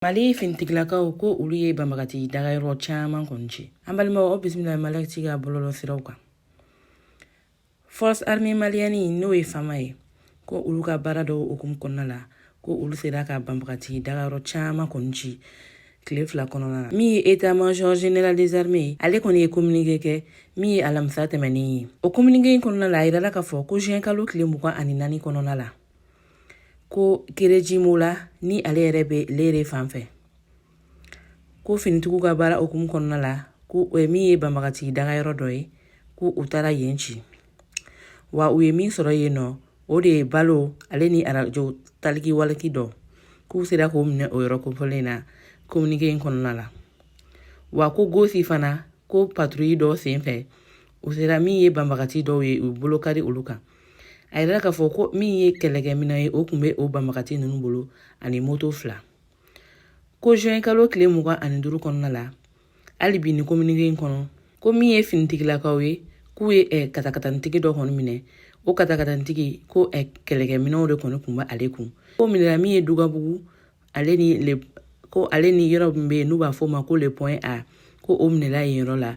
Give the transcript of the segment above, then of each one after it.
Mali finitigilakaw ko olu ye banbagati dagayɔrɔ caman kɔni ci. An balimaw, aw bisimila Malakiti ka bɔlɔlɔ siraw kan. Force armée malienne, n'o ye FAMa ye, ko olu ka baara dɔw hukumu kɔnɔna la, ko olu sera ka banbagati dagayɔrɔ caman kɔni ci tile 2 kɔnɔna na. Min ye état major général des armées ye, ale kɔni ye communiqué kɛ min ye alamisa tɛmɛnen ye. O communiqué in kɔnɔna la, a yirala k'a fɔ ko juin kalo tile 24 kɔnɔna la, ko Kerejimola, ni ale yɛrɛ bɛ Lere fan fɛ, ko finitigiw ka baara hukumu kɔnɔna la, ko min ye banbagati dagayɔrɔ dɔ ye, ko u taara yen ci. Wa u ye min sɔrɔ yen nɔ, o de ye balo ale ni arajo taliki waliki dɔ, k'u sera k'o minɛ o yɔrɔ kofɔlen na communiqué in kɔnɔna la. Wa ko Gosi fana, ko patrouille dɔ sen fɛ, u sera min ye banbagati dɔw ye, u bolo kari olu kan. A yirala k'a fɔ ko min ye kɛlɛkɛminɛn ye, o tun bɛ o banbagati ninnu bolo, ani moto 2. Ko juin kalo tile 25 kɔnɔna la, hali bi ni communiqué in kɔnɔ, ko min ye finitigilakaw ye, k'u ye katakatanitigi dɔ kɔni minɛ. O katakatanitigi, ko kɛlɛkɛminɛnw de kɔni tun bɛ ale kun. Ko minɛla min ye Dugabugu, ale ni le ko ale ni yɔrɔ min bɛ yen n'u b'a fɔ o ma ko le Point A, ko o minɛla yen yɔrɔ la.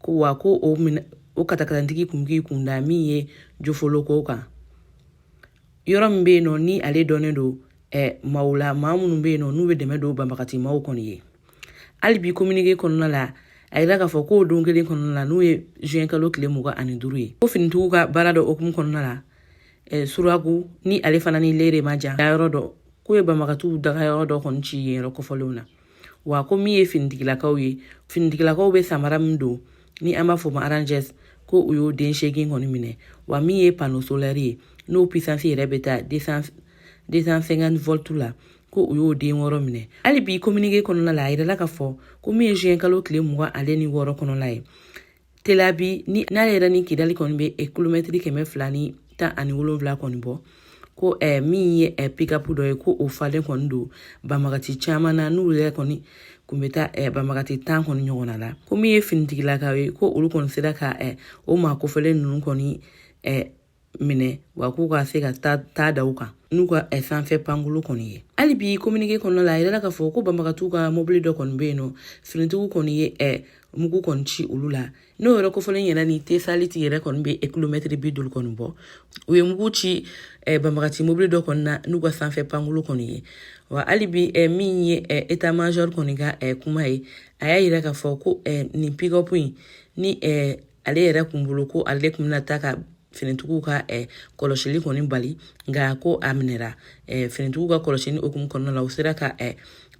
Ko wa ko o minɛ, o katakatantigi kun k'i kun da min ye Jofoloko kan, yɔrɔ min bɛ yen nɔ, ni ale dɔnnen don maaw la, maa minnu bɛ yen nɔ n'u bɛ dɛmɛ don banbagati maaw kɔni ye. Hali bi communiqué kɔnɔna la, a yira k'a fɔ k'o don kelen kɔnɔna la, n'o ye juin kalo tile 25 ye, ko finitigiw ka baara dɔ hukumu kɔnɔna la, Suragu, ni ale fana ni Lere ma jan yɔrɔ dɔ, k'o ye banbagatiw dagayɔrɔ dɔ kɔni ci yen yɔrɔ kɔfɔlenw na. Wa ko min ye finitigilakaw ye, finitigilakaw bɛ samara min don ni an b'a fɔ ma Rangers, ko u y'o den 8 kɔni minɛ. Wa min ye panneau solaire ye, n'o puissance yɛrɛ bɛ taa 250 volts la, ko u y'o den 6 minɛ. Hali bi communiqué kɔnɔna la, a yirala k'a fɔ ko min ye juin kalo tile 26 kɔnɔna ye, Telabi, ni n'ale yɛrɛ ni Kidali kɔni bɛ kilomɛtiri 217 kɔni bɔ, ko min ye pick-up dɔ ye, ko o falen kɔni don banbagati caman na, n'u yɛrɛ kɔni kun bɛ taa banbagati 10 kɔni ɲɔgɔnna la. Ko min ye finitigilakaw ye, ko olu kɔni sera ka o maa kofɔlen ninnu kɔni minɛ, wa k'u ka se ka taa da u kan n'u ka sanfɛ pankulu kɔni ye. Hali bi communiqué kɔnɔna la, a yirala k'a fɔ ko banbagatiw ka mobili dɔ kɔni bɛ yen nɔ, finitigiw kɔni ye mugu kɔni ci olu la. N'o yɔrɔ kofɔlen yɛrɛ ni Tesaliti yɛrɛ kɔni bɛ kilomɛtiri 50 kɔni bɔ, u ye mugu ci banbagati mobili dɔ kɔni na n'u ka sanfɛ pankulu kɔni ye. Wa hali bi min ye état major kɔni ka kuma ye, a y'a yira k'a fɔ ko nin pick-up in ni ale yɛrɛ kun bolo, ko ale kun bɛna taa ka finitigiw ka kɔlɔsili kɔni bali, nka ko a minɛra finitigiw ka kɔlɔsili hukumu kɔnɔna la, u sera ka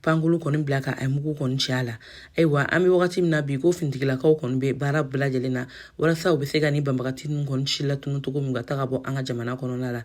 pankulu kɔni bila ka mugu kɔni ci a la. Ayiwa, an bɛ wagati min na bi, ko finitigilakaw kɔni bɛ baara bɛɛ lajɛlen na walasa u bɛ se ka ni banbagati ninnu kɔni ci latunu cogo min ka taga bɔ an ka jamana kɔnɔna la.